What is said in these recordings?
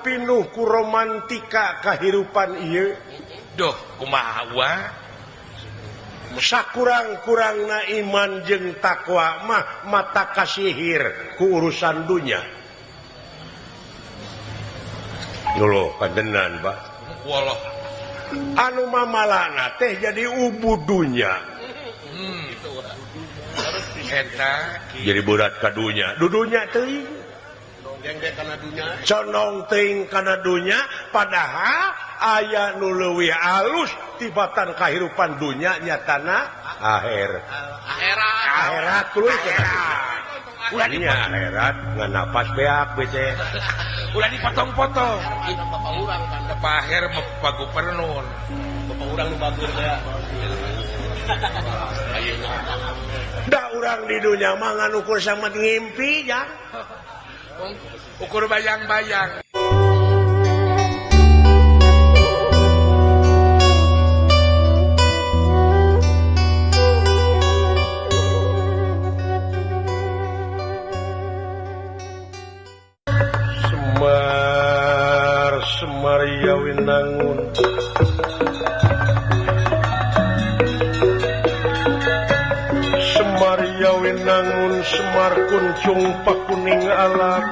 Pinuh ku romantika kahirupan ieu. Duh, kumaha wa? Sakurang-kurangna iman jeung takwa mah mata kasihir ku urusan dunya. Dulu kadenan, Pak. Walah. Anu mamalana teh jadi ubu dunya. Jadi berat ka dunya. Dudunya teuing. Condong teuing kana dunya padahal aya nu leuwih alus tibatan kahirupan dunya nyatana akhir. Akhirat tuluy ulah akhirat ngan napas beak bece. Ulah dipotong-potong. Bapak urang kan Pak Aher Pak Gubernur. Bapak urang nu bagus teh. Da urang di dunya mah ngan ukur samet ngimpi jang. Ukur bayang-bayang. Semar Semar Yawinangun Semar Yawinangun Semar kuncung pakuning alam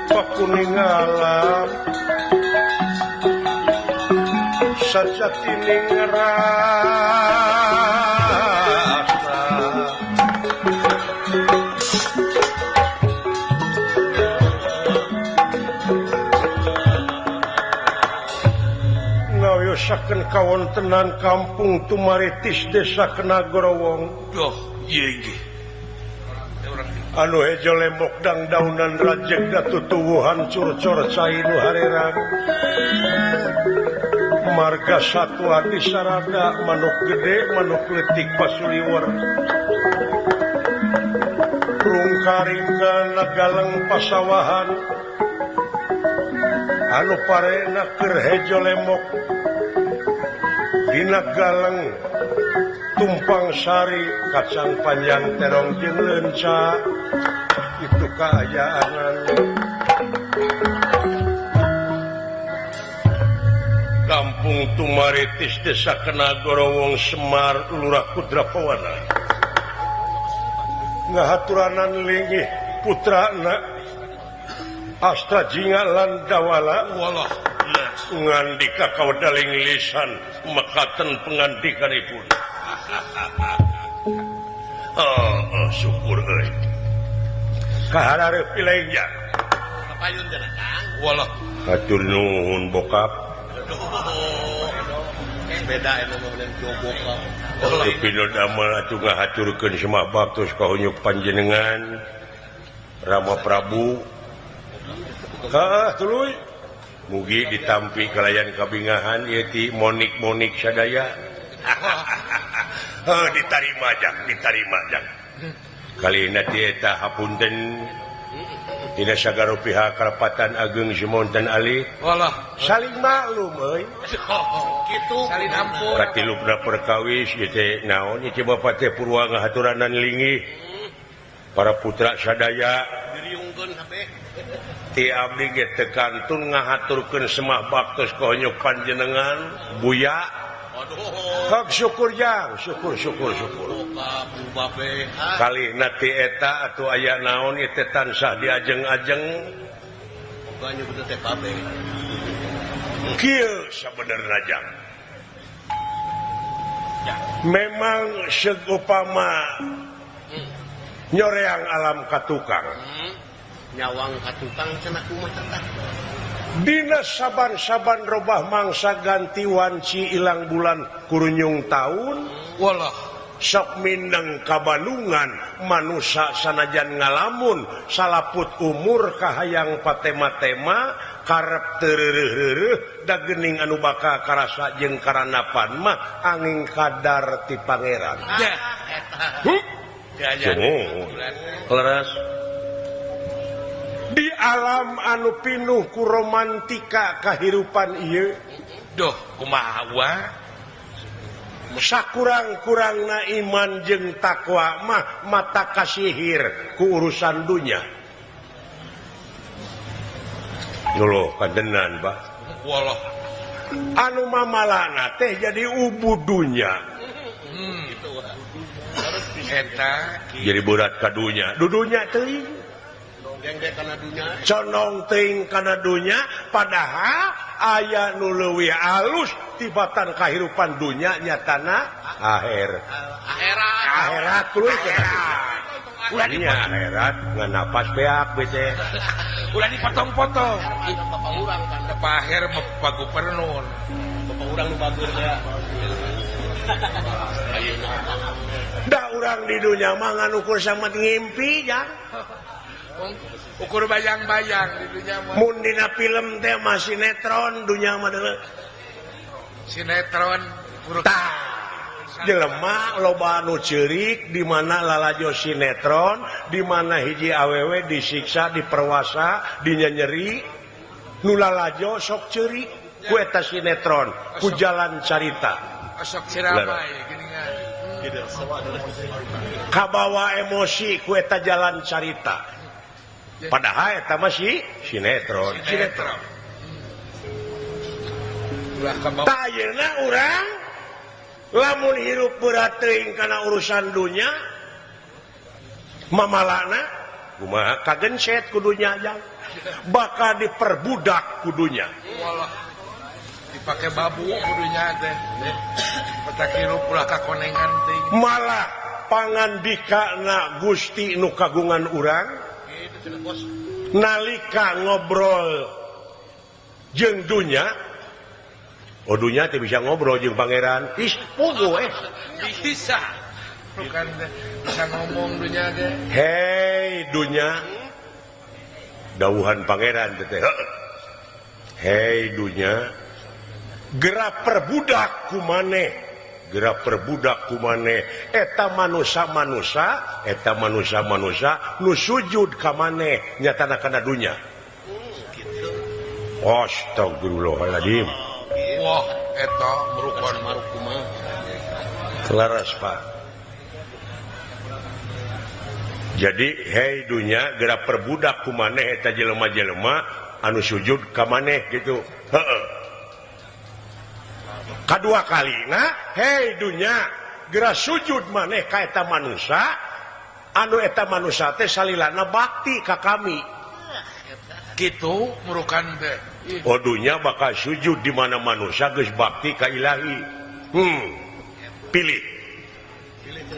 pakuning alam sajatining rasa ngawiyosakeun kawontenan kampung Tumaritis desa Kenagorowong. Duh, ieu ge. Anu hejo lembok dangdaunan rajeg datutuwuhan curcor cai nu harerang marga satwa di sarada manuk gede manuk leutik pasuliwer rungkaring kana galeng pasawahan anu parena keur hejo lemok dina galeng tumpang sari kacang panjang terong jeung leunca itu kaayaan kampung Tumaritis desa Kenagorowong Semar Lurah Kudrapawana ngahaturanan linggih putrana Asta Jinga lan Dawala. Walah, ngandika kawadaling lisan mekaten pengandikanipun. Oh, syukur euy. Kaharareup pilengnya. Kapayun teh Kang. Walah, hatur nuhun bokap. Beda emang mah bokap. Pino damel atuh ngahaturkeun semah baktos ka hunyuk panjenengan Rama Prabu. Heeh, tuluy. Mugi ditampi kalayan kabingahan ieu ti monik-monik sadaya. Heuh, ditarima jang, ditarima jang. Kalina ti eta hapunten tina sagara pihak karapatan ageng Simonten Ali. Walah, saling maklum euy. Kitu saling ampun. Katilupna perkawis ieu teh naon ieu teh bapa teh purwa ngahaturanan linggih. Para putra sadaya diriungkeun kabeh. Ti abdi ge teu kantun ngahaturkeun semah baktos ka honyok panjenengan Buya. Hak syukur jang, syukur syukur syukur. Kali nati eta atuh aya naon ieu teh tansah diajeng-ajeng. Kieu sabenerna jang. Memang seupama nyoreang alam katukang. Nyawang katukang cenah kumaha tah. Dina saban-saban robah mangsa ganti wanci ilang bulan kurunyung taun. Walah, sok mindeng kabalungan manusa sanajan ngalamun salaput umur kahayang patema-tema karep teu reureuh-reureuh da geuning anu bakal karasa jeung karanapan mah angin kadar ti pangeran. Leres. Di alam anu pinuh ku romantika kahirupan ieu. Duh, kumaha wa? Sakurang-kurangna iman jeung takwa mah mata kasihir ku urusan dunya. Loh kadenan Pak. Walah. Anu mamalana teh jadi ubudunya. Eta jadi berat ka dunya. Dudunya teuing. Condong teuing kana dunya padahal aya nu leuwih alus tibatan kahirupan dunya nyatana akhir. Akhirat. Akhirat tuluy ulah di akhirat ngan napas beak bete. Ulah dipotong-potong. Bapak urang kan Pak Her Pak Gubernur. Bapak urang nu bagus ya. Da urang di dunya mah ngan ukur sama ngimpi jang. Ukur bayang-bayang di dunya mah. Mun dina film teh mah sinetron dunya mah deuleu. Sinetron tah. Jelema loba anu ceurik di mana lalajo sinetron, di mana hiji awewe disiksa, diperwasa, dinyenyeri, nu lalajo sok ceurik ku eta sinetron, ku jalan carita. Sok ciramai geuningan. Kabawa emosi ku eta jalan carita. Padahal eta mah si sinetron, sinetron. Tah ayeuna urang lamun hirup berat teuing kana urusan dunya mamalana kumaha kagenset ku dunya jang bakal diperbudak ku dunya. Walah dipake babu ku dunya teh petak hirup ulah kakonengan teuing malah pangandikana Gusti nu kagungan urang nalika ngobrol jeung dunya. Oh dunya teh bisa ngobrol jeung pangeran. Ih, puguh Bisa. Bukan bisa ngomong dunya teh. Hei dunya. Dawuhan pangeran teh. Hei dunya. Gerak perbudak ku maneh. Gerak perbudak ku maneh. Eta manusa-manusa, eta manusa-manusa nu sujud ka maneh nyatana kana dunya. Astagfirullahaladzim. Wah, eta merupakan kumaha. Laras Pak. Jadi hei dunya gerak perbudak ku maneh eta jelema-jelema anu sujud ka maneh gitu. Heeh. Kadua kalina hei dunya gerak sujud maneh ka eta manusa anu eta manusa teh salilana bakti ka kami. Gitu merukan teh. Oh dunya bakal sujud di mana manusia geus bakti ka ilahi. Pilih.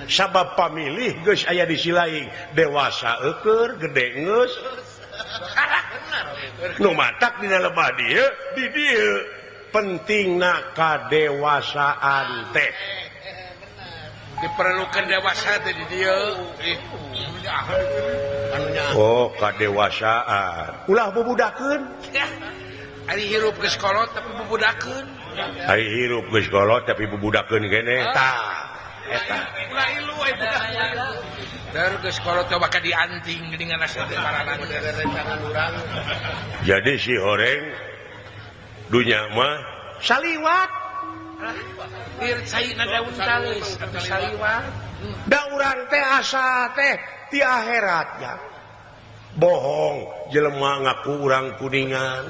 Sabab pamilih geus aya di silaing dewasa eueur gede geus. Nu matak dina lebah dieu di dieu pentingna kadewasaan teh. Diperlukan dewasa teh di dieu. Oh kadewasaan. Ulah bubudakeun. Ari hirup geus kolot tapi bubudakeun. Ari hirup geus kolot tapi bubudakeun keneh. Tah eta. Ulah ilu aya budak. Der geus kolot teh bakal dianting geuningan asa teh parana rencangan urang. Jadi si horeng dunya mah saliwat. Bir caina daun taleus atuh saliwat. Da urang teh asa teh di akhirat ya. Bohong jelema ngaku urang Kuningan,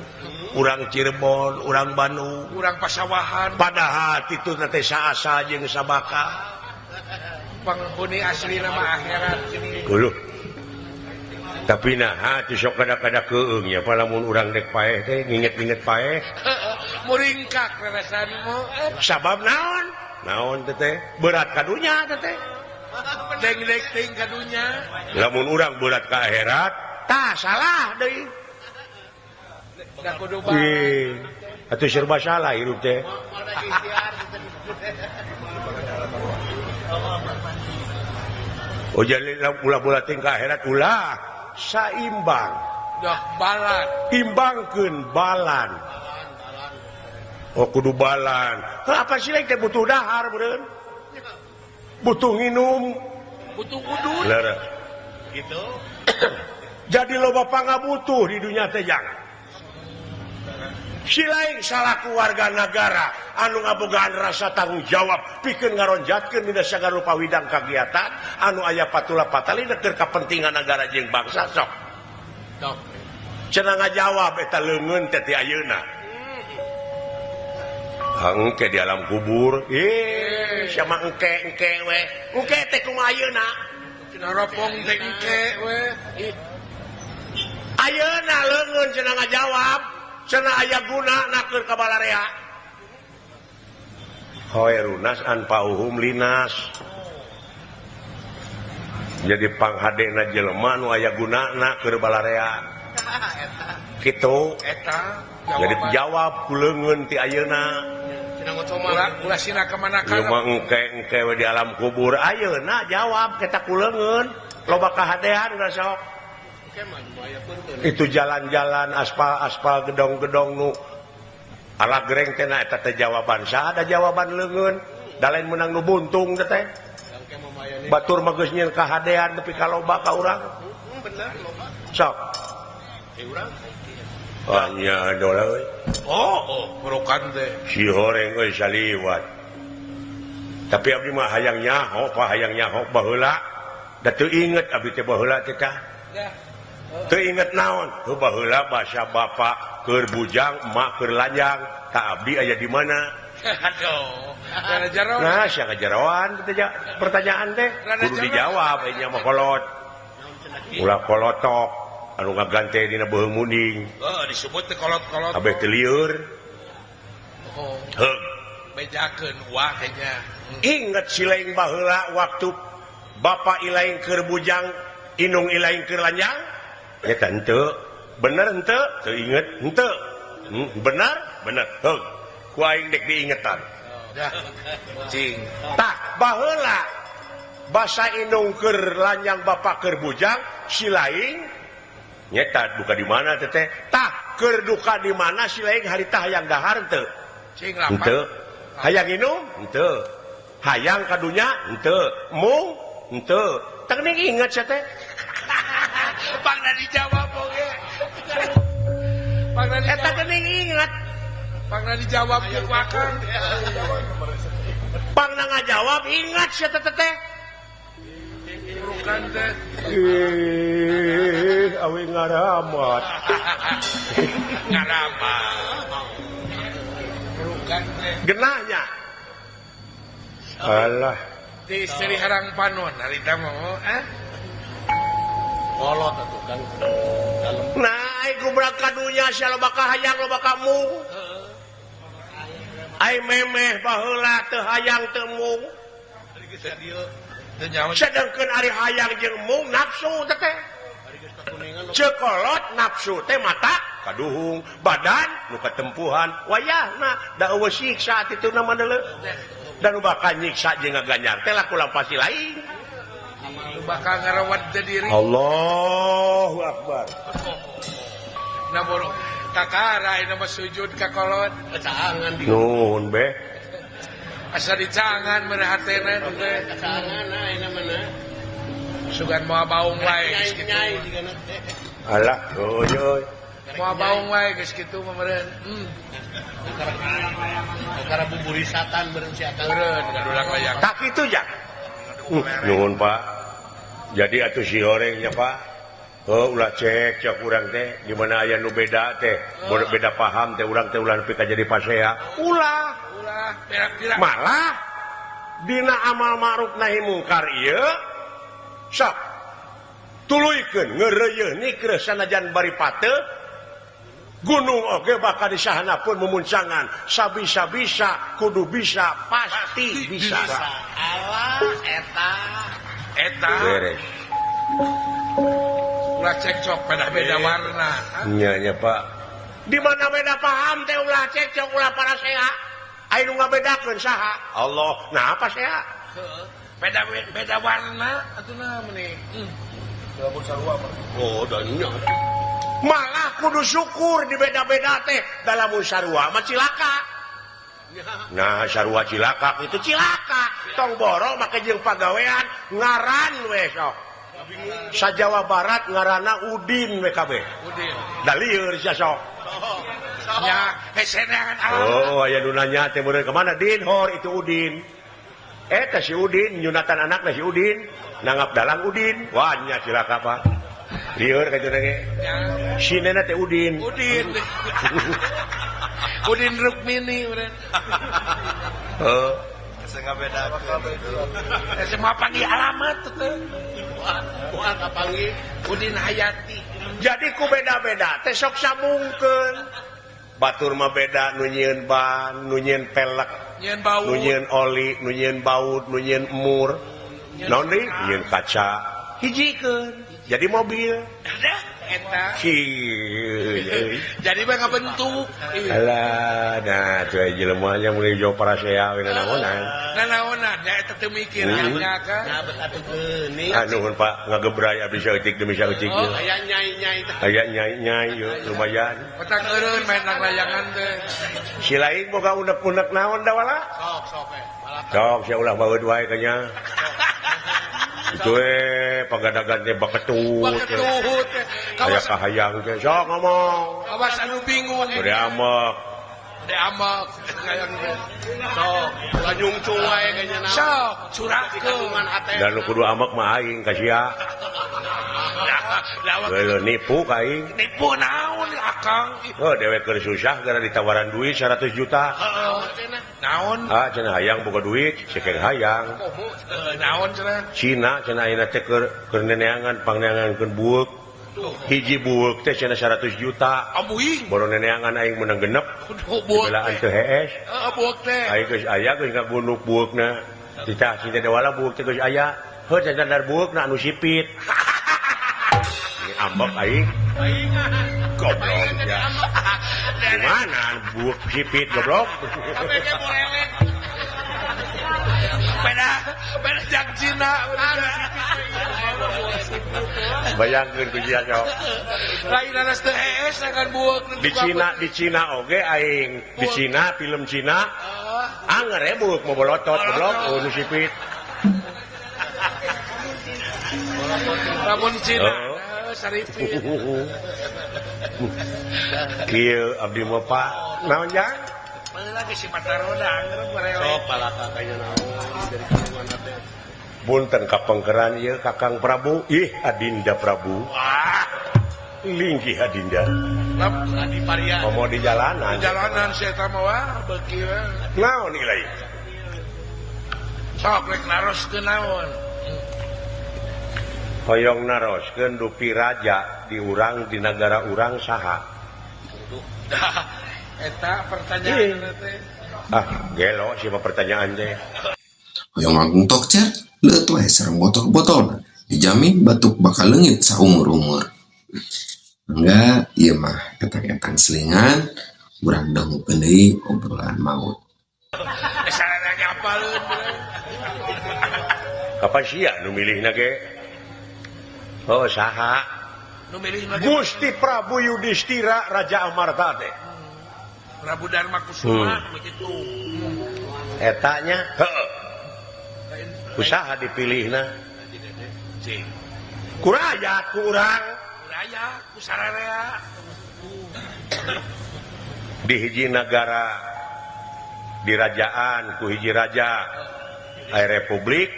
urang Cirebon, urang Bandung, urang Pasawahan. Padahal itu teh saasa jeung sabaka. Penghuni asli nama akhirat. Kulo. Tapi nah teu sok kada-kada keung nya lamun urang dek paeh teh nginget-nginget paeh. Muringkak rarasanmu. Sabab naon? Naon teh? Berat ka dunya teh. Dengdek teuing ka dunya. Lamun urang berat ka akhirat, tah salah deui. Da kudu bae. Atuh serba salah hirup teh. Oh jadi ulah-ulah tingkah akhirat ulah saimbang. Dah balan. Timbangkeun balan. Oh kudu balan. Apa sih lain teh butuh dahar beureun? Butuh nginum, butuh udut. Leres. Gitu. Jadi loba pangabutuh di dunia teh jangan. Si lain salaku warga negara anu ngabogaan rasa tanggung jawab pikeun ngaronjatkeun dina sagala rupa widang kagiatan anu aya patula patali keur kapentingan negara jeung bangsa sok. Sok. Cenah ngajawab eta leungeun teh ti ayeuna. Engke di alam kubur. Ih, sama engke-engke we. Engke teh kumaha ayeuna? Cenah ropong teh engke we. Ayeuna leungeun cenah ngajawab, cenah aya guna nakeun ka balarea. Khairunas anfa'uhum linas. Jadi panghadena jelema nu aya gunana keur balarea. Kitu eta jadi jawab ku leungeun ti ayeuna. Ulah sina ka mana kana. Ieu engke-engke we di alam kubur ayeuna jawab kita ku leungeun loba kahadean geus sok. Itu jalan-jalan aspal-aspal gedong-gedong nu ala gereng teh na eta teh jawaban saha ada jawaban leungeun da lain meunang nu buntung teh teh. Batur mah geus nyieun kahadean nepi ka loba ka urang. Bener loba. Sok. Urang. Ah nya dola euy. Oh, burukan teh. Si horeng euy saliwat. Tapi abdi mah hayang nyaho, pa hayang nyaho baheula. Da teu inget abdi teh baheula teh tah. Teu inget naon? Heuh baheula basa bapak keur bujang, emak keur lanjang, ka abdi aya di mana? Aduh. Rada jero. Nah, sia kajeroan pertanyaan teh kudu dijawab nya mah kolot. Ulah kolotok anu ngagante dina beuheung munding. Heuh, disebut teh kolot-kolot. Kabeh teu lieur. Oh. Heuh. Bejakeun uah teh nya. Inget si laing baheula waktu bapak ilaing keur bujang, inung ilaing keur lanjang? Ya henteu. Bener henteu? Teu inget henteu. Benar? Bener. Heuh. Ku aing dek diingetan. Dah. Cing. Tah, baheula basa inung keur lanjang bapak keur bujang, si laing nyeta duka di mana teh teh? Tah, keur duka di mana si laing harita hayang dahar henteu? Cing lapar. Henteu. Hayang inum? Henteu. Hayang ka dunya? Henteu. Mung? Henteu. Tah geuning inget sia teh. Pangna dijawab oge. Pangna eta geuning inget. Pangna dijawab jeung wakang. Pangna ngajawab ingat sia teh teh. Bukan teh. Ih, awe ngaramat. Ngaramat. Bukan teh. Genahnya. Alah. Di Seri Harang Panon harita mah eh. Kolot atuh Kang. Nah, ai gubrak ka dunya sia loba kahayang loba kamu. Ai memeh baheula teu hayang teu mung. Sedengkeun ari hayang jeung mung nafsu teh teh. Ceuk kolot nafsu teh mata kaduhung, badan nu katempuhan, wayahna da eueuh siksa tituna mah deuleu. Da nu bakal nyiksa jeung ngaganjar teh laku lampasi lain. Nu bakal ngarawat teh diri. Allahu akbar. Nah boro kakara ayeuna mah sujud ka kolot. Caangan di. Nuhun be. Asa dicangan mere hatena teh. Caangan ayeuna mah na. Sugan moal baung wae geus kitu. Alah, euy. Moal baung wae geus kitu mah meureun. Kakara buburisatan meureun si akang. Meureun ngadulang layang. Tak kitu ja. Nuhun Pak. Jadi atuh si horengnya Pak. Oh, ulah cek cek urang teh di mana aya nu beda teh, oh. Beda paham teh urang teh ulah nepi ka jadi pasea. Ulah, ulah pira-pira. Malah dina amal ma'ruf nahi mungkar ieu sok tuluykeun ngeureuyeun nikreuh sanajan bari pateuh gunung oge bakal disahana pun memuncangan sabisa-bisa kudu bisa pasti bisa. Alah eta eta beres. Ulah cekcok pada beda warna. Nya nya Pak. Di mana beda paham teh ulah cekcok ulah parasea. Aya nu ngabedakeun saha? Allah. Nah apa sea? Beda beda warna atuh meni. Oh, da nya. Malah kudu syukur di beda-beda teh dalam sarua mah cilaka. Nah, sarua cilaka itu cilaka. Tong boro make jeung pagawean ngaran we sok. Sa Jawa Barat ngaranna Udin WKB. Udin. Da lieur sia sok. Ya, heseneangan alam. Oh, aya nu nanya teh meureun ka mana Din? Hor itu Udin. Eta si Udin nyunatan anakna si Udin, nanggap dalang Udin. Wah nya cilaka Pak. Lieur ka teh ge. Sinena teh Udin. Udin. Udin Rukmini urang. Heuh. Asa ngabedakeun. Semua panggil alamat teh. Moal kapanggih Udin Hayati. Jadi ku beda-beda teh sok sambungkeun. Batur mah beda nu nyieun ban, nu nyieun pelek, nyieun baut, nu nyieun oli, nu nyieun baut, nu nyieun emur. Naon deui? Nyieun kaca. Hijikeun. Jadi mobil. Eta. Kieu. Jadi mah ngabentuk. Alah, nah teu jelema nya mun jauh parasea we nanaonan. Nanaonan nya eta teu mikir nya kan. Nah, bet atuh geuning. Ah nuhun Pak, ngagebray abdi saeutik demi saeutik. Oh, aya nyai-nyai teh. Aya nyai-nyai yeuh lumayan. Petang eureun main layangan teh. Si lain boga unek-unek naon da wala? Sok sok we. Sok sia ulah baeud wae ka nya. Itu pagadagan teh baketut. Baketut. Aya kahayang teh sok ngomong. Awas anu bingung. Bade amek. Bade amek hayang teh. Sok lanyungcung wae ka nya naon. Sok curahkeun hate. Da nu kudu amek mah aing ka sia. Geuleuh nipu ka aing. Nipu naon akang? Heuh dewek keur susah gara ditawaran duit 100 juta. Heeh. Naon? Ah cenah hayang boga duit, cekeng hayang. Naon cenah? Cina cenah ayeuna teh keur neneangan pangneangankeun bueuk. Hiji bueuk teh cenah 100 juta. Abuing. Boro neneangan aing meunang genep. Dibelaan teu hees. Heeh bueuk teh. Aing geus aya geus ngagunuk bueukna. Titah si teh wala bueuk teh geus aya. Heuh cenah bueukna anu sipit. Ambek aing. Goblok ya. Gimana bueuk sipit goblok? Beda beda jak Cina. Bayangkeun ku sia sok. Lain anas teu hees akan bueuk di Cina oge aing. Di Cina film Cina. Anger we bueuk mobolotot goblok nu sipit. Lamun Cina saripit. Kieu abdi mah Pak. Naon jang? Baheula ge si Pataroda angeur barelek. Sok palaka ka nya naon dari kandungan hate. Punten kapengkeran ieu Kakang Prabu. Ih Adinda Prabu. Wah. Linggih Adinda. Lap di paria. Komo di jalanan. Di jalanan si eta mah wah beuki we. Naon ieu lain? Sok rek naroskeun naon? Hoyong naroskeun dupi raja di urang di nagara urang saha? Eta pertanyaan teh. Ah, gelo siapa pertanyaan teh. Hoyong ngangkung tokcer, leuet wae sareng botol-botolna. Dijamin batuk bakal leungit saumur-umur. Mangga ieu mah etang-etang selingan, urang dangukeun deui obrolan maut. Kapan sia nu milihna ge? Oh saha? Nu milihna ge Gusti Prabu Yudhistira Raja Amarta teh. Prabu Dharma Kusuma begitu. Eta nya heuh. Usaha dipilihna. Ku rakyat ku urang. Ku rakyat ku sararea. Di hiji nagara dirajaan ku hiji raja aya republik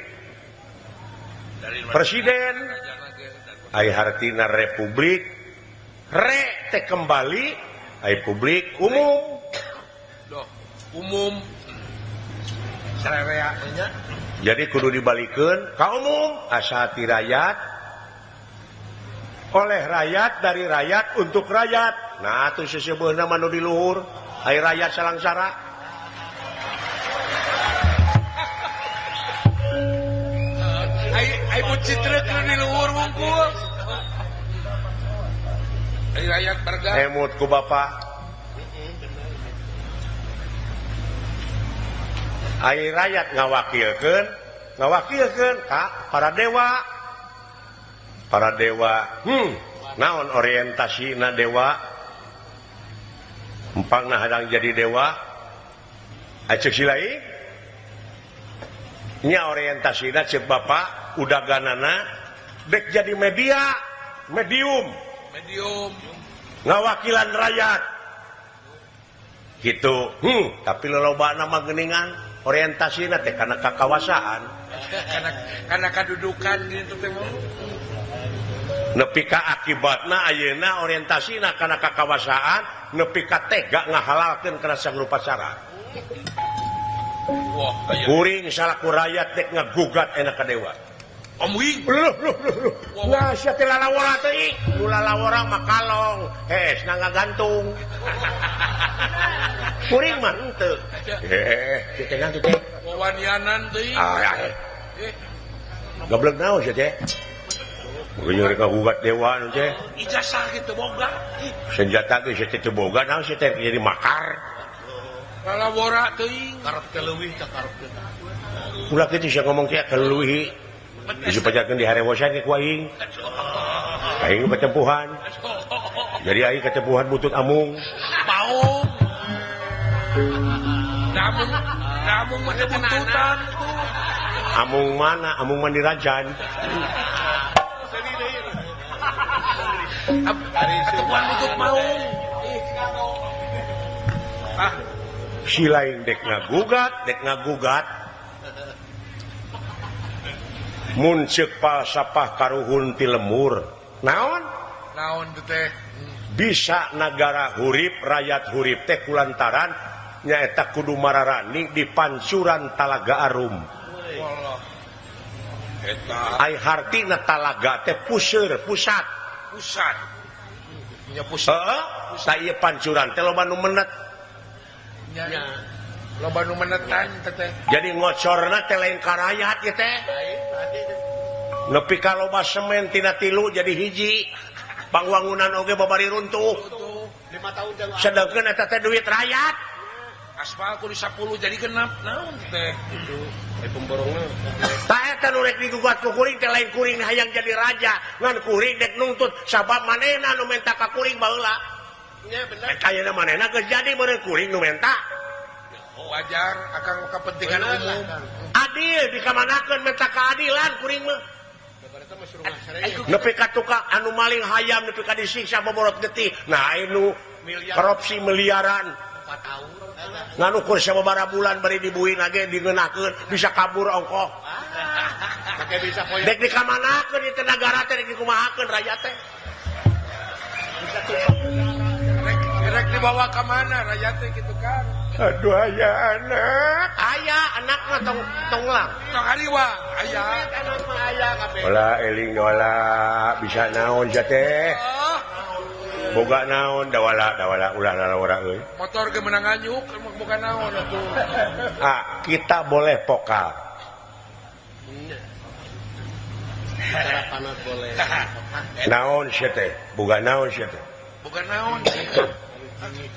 presiden aya hartina republik re teh kembali aya publik umum umum sararea nya. Jadi kudu dibalikeun ka umum asa ti rakyat oleh rakyat dari rakyat untuk rakyat. Nah atuh seseubeuna mah nu di luhur aya rakyat salangsara. Ai citra keur di luhur wungkul. Ai rakyat berga. Emut ku bapak. Ai rakyat ngawakilkeun ka para dewa. Para dewa, naon orientasina dewa? Empangna hadang jadi dewa. Aceuk si lain? Nya orientasina ceuk bapak udaganana dek jadi media, medium. Medium. Ngawakilan rakyat. Gitu. Tapi lolobana mah geuningan orientasina teh kana kakawasaan. Kana kadudukan gitu teh mah. Nepi ka akibatna ayeuna orientasina kana kakawasaan nepi ka tega ngahalalkeun kana sangrupa cara. Kuring salaku rakyat dek ngagugat enak ka dewa. Om Wing. Loh. Nah, sia teh lalawora teh. Nu lalawora mah kalong, hees na ngagantung. Kuring mah henteu. Teh teh teh. Wawanianan teuing. Ah, gablek naon sia teh? Meureun rek ngagugat dewa nu teh. Ijazah ge teu boga. Senjata ge sia teh teu boga naon sia teh jadi makar. Lalawora teuing. Karep teh leuwih ka karep teh. Ulah kitu sia ngomong teh kaleuwih. Dipajakeun di harewosan ke ku aing. Aing ketempuhan. Jadi aing ketempuhan butut amung. Paung. Namung, namung mah buntutan tuh. Amung mana? Amung mandi rajan. Ketempuhan butut maung. Ah, si lain dek ngagugat, Mun ceuk falsafah karuhun ti lemur. Naon? Naon teh? Bisa nagara hurip, rakyat hurip teh kulantaran nyaeta kudu mararani di pancuran Talaga Arum. Eta. Ai hartina talaga teh puseur, pusat. Pusat. Nya pusat. Heeh, ta ieu pancuran teh loba nu menet. Nya. Loba nu menetan teh. Jadi ngocorna teh lain ka rakyat ieu teh. Nepi ka loba semen tina tilu jadi hiji. Pangwangunan oge babari runtuh. 5 tahun Sedangkan eta teh duit rakyat. Aspal kudu 10 jadi genap naon teh. Eh pemborongna. Tah eta nu rek digugat ku kuring teh lain kuring hayang jadi raja, ngan kuring dek nuntut sabab manehna nu menta ka kuring baheula. Nya bener. Ayeuna manehna geus jadi meureun kuring nu menta. Wajar akang kepentingan umum. Adil dikamanakeun menta keadilan kuring mah. Nepi ka tukang anu maling hayam nepi ka disiksa boborot getih. Nah anu korupsi miliaran. Ngan ukur sababaraha bulan bari dibuin ge digeunahkeun bisa kabur ongkoh. Dek dikamanakeun ieu teh nagara teh dek dikumahakeun rakyat teh. Rek dibawa ka mana rakyat teh kitu kan. Aduh aya anak. Aya anak mah tong tonglang. Tong hariwa aya. Anak mah aya kabeh. Olah eling wala bisa naon sia teh. Boga naon dawala dawala ulah lalawara euy. Motor ge meunang nganyuk boga naon atuh. Ah, kita boleh pokal. Cara panas boleh. Naon sia teh? Boga naon sia teh? Boga naon.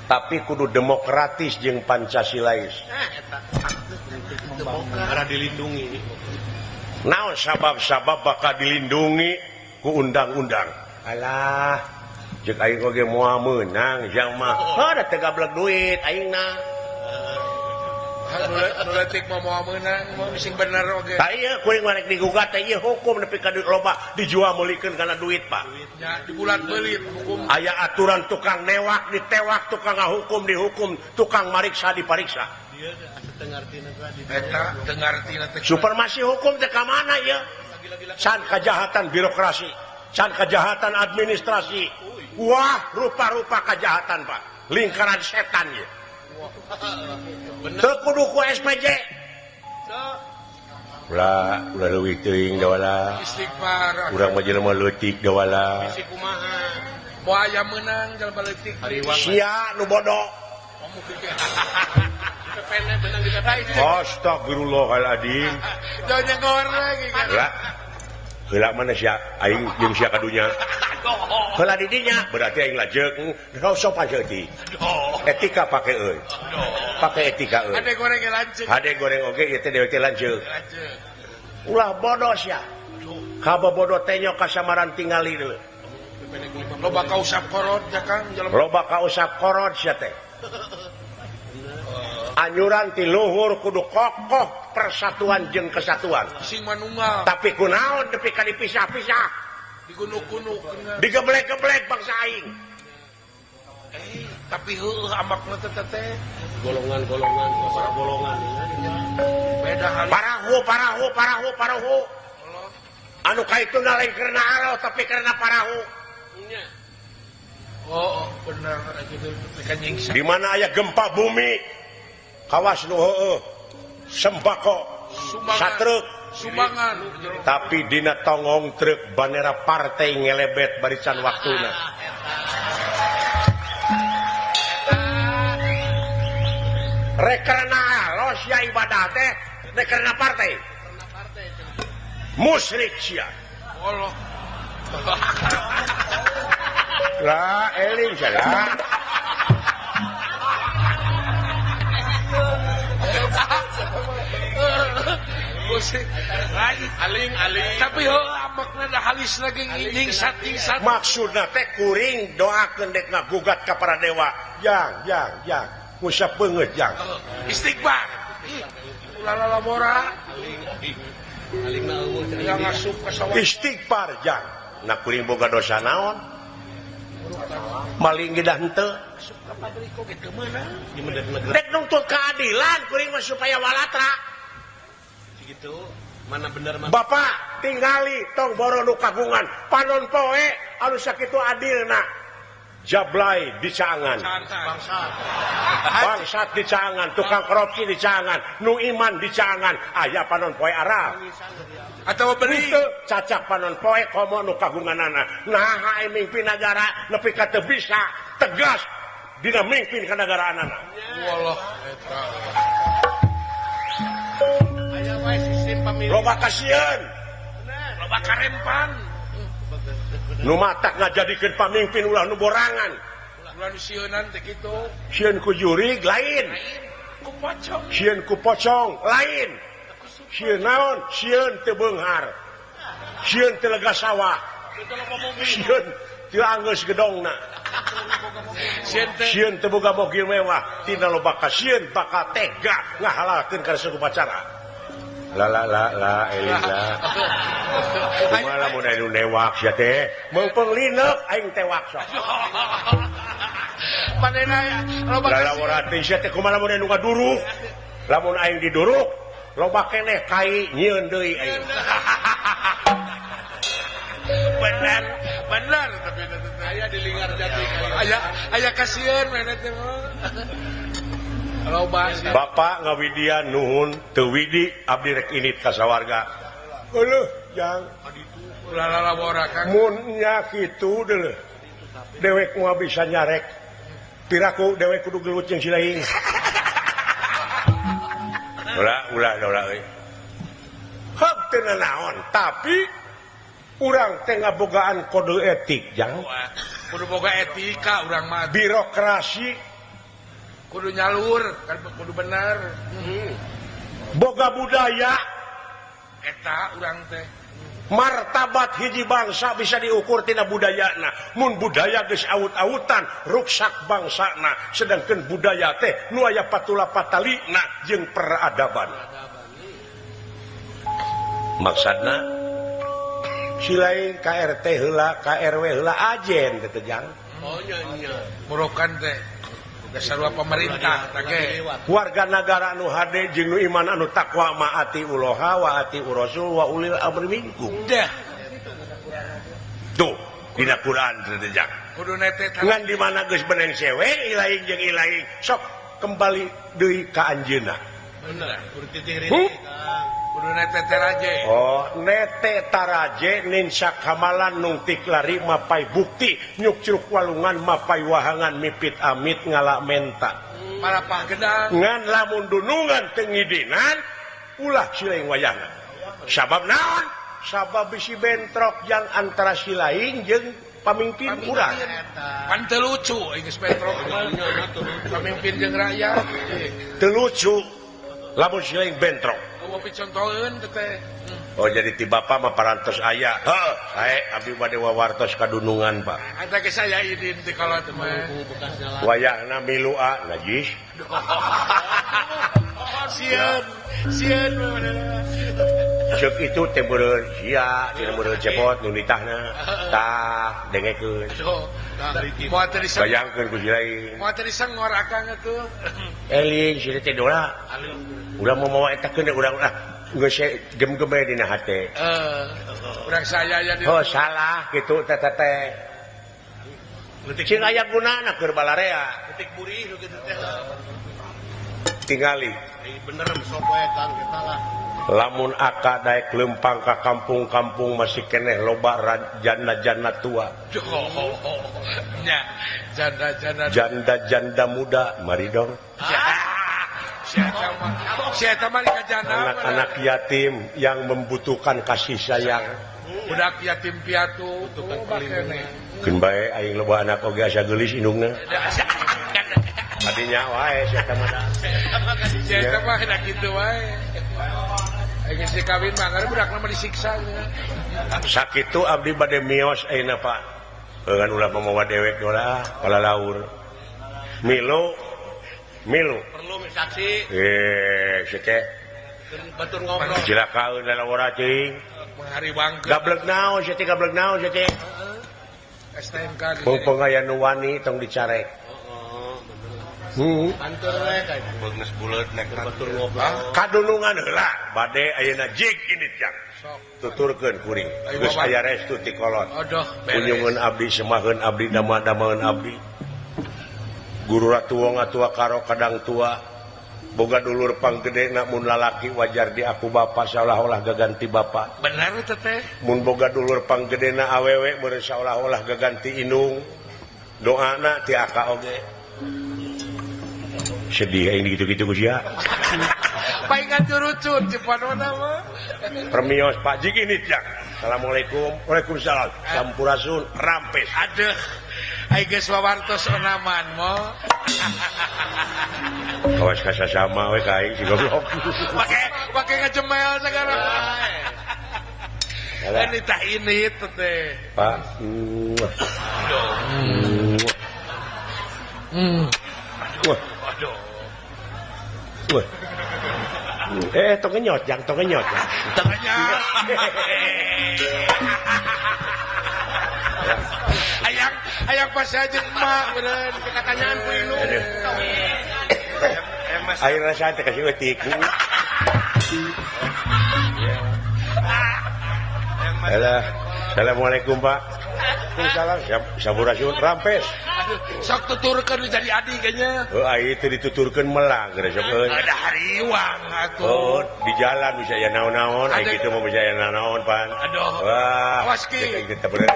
Tapi kudu demokratis jeung Pancasilais. Karena dilindungi. Naon sabab-sabab bakal dilindungi ku undang-undang. Alah, jeung aing oge moal meunang jang mah. Heuh da teu gablek duit aingna. Nu leutik mah moal meunang, moal sing bener oge. Tah ieu kuring mah rek digugat teh ieu hukum nepi ka duit loba dijual meulikeun kana duit, Pak. Nya dibulat beulit hukum. Aya aturan tukang newak ditewak, tukang ngahukum dihukum, tukang mariksa dipariksa. Eta teu ngartina teh. Supremasi hukum teh ka mana ieu? Can kejahatan birokrasi, can kejahatan administrasi. Wah, rupa-rupa kejahatan, Pak. Lingkaran setan ieu. Teu kudu ku SPJ. Ulah, ulah leuwih teuing dawala. Istighfar. Urang mah jelema leutik dawala. Bisi kumaha? Moal aya meunang jelema leutik. Sia nu bodoh. Astagfirullahaladzim. Jangan nyengor lagi kan. Heula. Heula mana sia aing jeung sia kadunya. Heula di dinya berarti aing lajeuk. Sopan saeutik. Etika pake euy. Pake etika euy. Hade goreng ge lanceuk. Hade goreng oge ieu teh dewek teh lanceuk. Ulah bodoh sia. Kabobodo teh nyok kasamaran tingali deui. Loba kausap korot ya Kang. Loba kausap korot sia teh. Anyuran ti luhur kudu kokoh persatuan jeung kesatuan. Sing manunggal. Tapi kunaon nepi ka dipisah-pisah. Digunuk-gunuk. Digeblek-geblek bangsa aing. Tapi heueuh ambakna teh teh golongan-golongan, para golongan. Beda hal. Parahu, parahu, parahu, parahu. Anu kaituna lain karena Allah tapi karena parahu. Oh, bener gitu. Di mana aya gempa bumi kawas nu heueuh sembako satruk sumbangan tapi dina tongong truk bandera partai ngelebet barisan waktuna. Rek karena Allah sia ibadah teh rek karena partai. Musyrik sia. Allah. Lah eling salah. Aling aling tapi heuh amakna da halis lagi nyingsat nyingsat. Maksudna teh kuring doakeun dek ngagugat ka para dewa. Jang jang jang ngusap beungeut jang. Istighfar. Ulah lalabora. Aling na eueuh yang ngasup ka sawah. Istighfar jang. Nah kuring boga dosa naon? Maling ge dah henteu. Dek nuntut keadilan kuring mah supaya walatra. Gitu, mana bener mana. Bapak tingali tong boro nu kagungan panon poe anu sakitu adilna. Jablay dicaangan. Bangsat dicaangan, tukang korupsi dicaangan, nu iman dicaangan, aya panon poe Arab. Atawa beri cacak panon poe komo nu kagunganana. Naha ai mingpin nagara nepi ka teu bisa tegas dina mingpin ka nagaraanana. Wallah eta. Loba kasieun. Loba karempan. Nu matak ngajadikeun pamimpin ulah nu borangan. Ulah nu sieunan teh kitu. Sieun ku jurig lain. Ku pocong. Sieun ku pocong lain. Sieun naon? Sieun teu beunghar. Sieun teu lega sawah. Sieun teu anggeus gedongna. Sieun teu boga mobil mewah. Tina loba kasieun bakal tega ngahalalkeun kana upacara. La la la la eling la. Kumaha lamun anu newak sia teh? Meupeng lineuk aing tewak sok. Manehna loba kasieun. Lalawara teh sia teh kumaha lamun anu ngaduruk? Lamun aing diduruk, loba keneh kai nyieun deui aing. Bener, bener tapi aya di Linggar Jati. Aya aya kasieun manehna teh. Bapak ngawidian nuhun teu widi abdi rek init ka sawarga. Euleuh jang ulah lalabora Kang. Mun nya kitu deuleuh. Dewek moal bisa nyarek. Piraku dewek kudu gelut jeung si lain. Ulah ulah ulah euy. Heup teu nanaon tapi urang teh ngabogaan kode etik jang. Kudu boga etika urang mah. Birokrasi kudu nyalur kan kudu bener. Boga budaya eta urang teh martabat hiji bangsa bisa diukur tina budayana. Mun budaya geus awut-awutan ruksak bangsana, sedangkan budaya teh nu aya patula patalina jeung peradaban. Maksudna si lain KRT heula KRW heula ajen teh jang. Oh nya nya murokan teh sarua pemerintah tage warga nagara anu hade jeung nu iman anu takwa maati uloha wa ati urasul wa ulil amri minkum. Dah. Tuh dina Quran teh jang. Kudu nete ngan di mana geus beneng sewe ilaing jeung ilaing sok kembali deui ka anjeunna. Bener, kudu titih ritih. Kudu nete taraje. Oh, nete taraje ninsa kamalan nungtik lari mapai bukti nyukcruk walungan mapai wahangan mipit amit ngala menta. Parapah gedang. Ngan lamun dunungan teu ngidinan ulah silaing wayahna. Sabab naon? Sabab bisi bentrok yang antara silaing jeung pamimpin urang. Pan teu lucu geus bentrok. Pamimpin jeung rakyat. Teu lucu lamun silaing bentrok. Oh jadi ti bapak mah parantos aya. Heuh, sae abdi bade wawartos kadunungan Pak. Eta ge saya idin ti kolot mah. Wayahna milu a najis. Sieun, sieun. Ceuk itu teh beureun sia, teh beureun cepot nu nitahna. Tah dengekeun. Bayangkeun ku si lain. Moal teu disengor akang atuh. Eling si teh dola. Urang mau mawa eta keun urang lah. Geus gem-geme dina hate. Urang saya ya di. Oh salah kitu teh teh. Cing aya gunana keur balarea. Ketik burih nu kitu teh. Tingali. Bener sok we Kang eta lah. Lamun aka daek lempang ka kampung-kampung masih keneh loba janda-janda tua. Nya, janda-janda janda-janda muda mari dong. Anak-anak yatim yang membutuhkan kasih sayang. Budak yatim piatu keun bae aing loba anak oge asa geulis indungna. Tadinya wae sia mah da. Sia mah da kitu wae. Aing geus kawin mah ngare budakna mah disiksa. Sakitu abdi bade mios ayeuna Pak. Heuan ulah mamawa dewek dola palalaur. Milu milu perlu saksi. Si teh batur ngobrol. Cilakaeun lalawara cing. Menghariwangkeun. Gablek naon sia teh gablek naon sia teh. STMK. Mumpung aya nu wani tong dicarek. Bantur we ka geus buleut nek batur ngobrol. Kadulungan heula bade ayeuna jig ini jang. Tuturkeun kuring. Geus aya restu ti kolot. Kunjungeun abdi semaheun abdi dama-damaeun abdi. Guru ratu wong atua karo kadang tua. Boga dulur panggedena mun lalaki wajar di aku bapa seolah-olah gaganti bapa. Bener teh teh. Mun boga dulur panggedena awewe meureun seolah-olah gaganti indung. Doana ti aka oge. Sedih aing gitu-gitu ku sia. Paingan curucun cepanona mah. Permios Pak Jig ini jang. Assalamualaikum. Waalaikumsalam. Sampurasun rampes. Aduh. Aing geus wawartos onaman mo. Kawas kasasama we ka aing si goblok. Pake ngajemel sagara. Ini tah ini teh. Pak. Wah. Aduh. Wah. Tong ngenyot, jang tong ngenyot. Tong ngenyot. Hayang hayang pas aja emak bener katanyaan ku indung. Aing rasa teh kasih eutik. Alah, assalamualaikum Pak. Waalaikumsalam. Sampurasun rampes. Sok tuturkeun jadi adi kayaknya. Heuh ai teu dituturkeun melang geus sok euy. Ada hariwang atuh. Oh, di jalan bisa aya naon-naon, ai kitu mah bisa aya naon-naon pan. Aduh. Wah. Awas ki. Kita bener.